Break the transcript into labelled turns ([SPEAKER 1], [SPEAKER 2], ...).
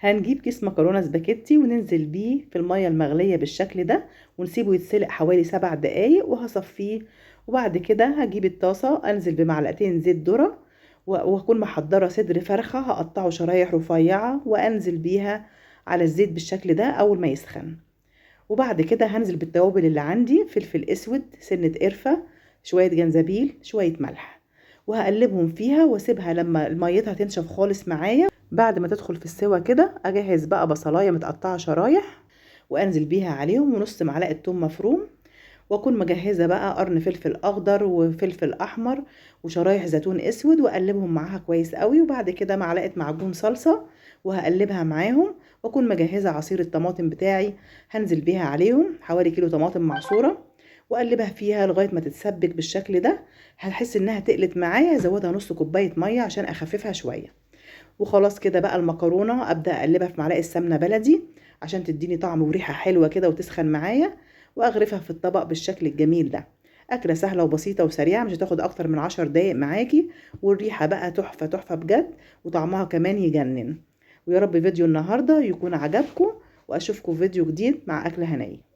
[SPEAKER 1] هنجيب كيس مكرونه سباكيتي وننزل بيه في المية المغليه بالشكل ده، ونسيبه يتسلق حوالي 7 دقايق وهصفيه. وبعد كده هجيب الطاسه، انزل بمعلقتين زيت ذره، وهكون محضرة صدر فرخة هقطعه شرايح رفيعة وانزل بيها على الزيت بالشكل ده اول ما يسخن. وبعد كده هنزل بالتوابل اللي عندي، فلفل اسود، سنة قرفه، شوية جنزبيل، شوية ملح، وهقلبهم فيها واسيبها لما ميتها تنشف خالص معايا. بعد ما تدخل في السوا كده اجهز بقى بصلايه متقطعه شرايح وانزل بيها عليهم، ونص معلقه ثوم مفروم، واكون مجهزة بقى قرن فلفل اخضر وفلفل احمر وشرايح زيتون اسود، واقلبهم معاها كويس قوي. وبعد كده معلقه معجون صلصه وهقلبها معاهم، واكون مجهزة عصير الطماطم بتاعي هنزل بيها عليهم حوالي كيلو طماطم معصوره، واقلبها فيها لغاية ما تتسبك بالشكل ده. هتحس انها تقلت معايا، ازودها نص كوباية مية عشان اخففها شوية. وخلاص كده بقى المكرونه ابدا اقلبها في معلقه سمنه بلدي عشان تديني طعم وريحه حلوة كده وتسخن معايا، واغرفها في الطبق بالشكل الجميل ده. اكله سهلة وبسيطة وسريعة، مش هتاخد اكتر من 10 دقايق معاكي، والريحه بقى تحفة تحفة بجد، وطعمها كمان يجنن. ويا رب فيديو النهارده يكون عجبكم، واشوفكم في فيديو جديد مع اكله هنيه.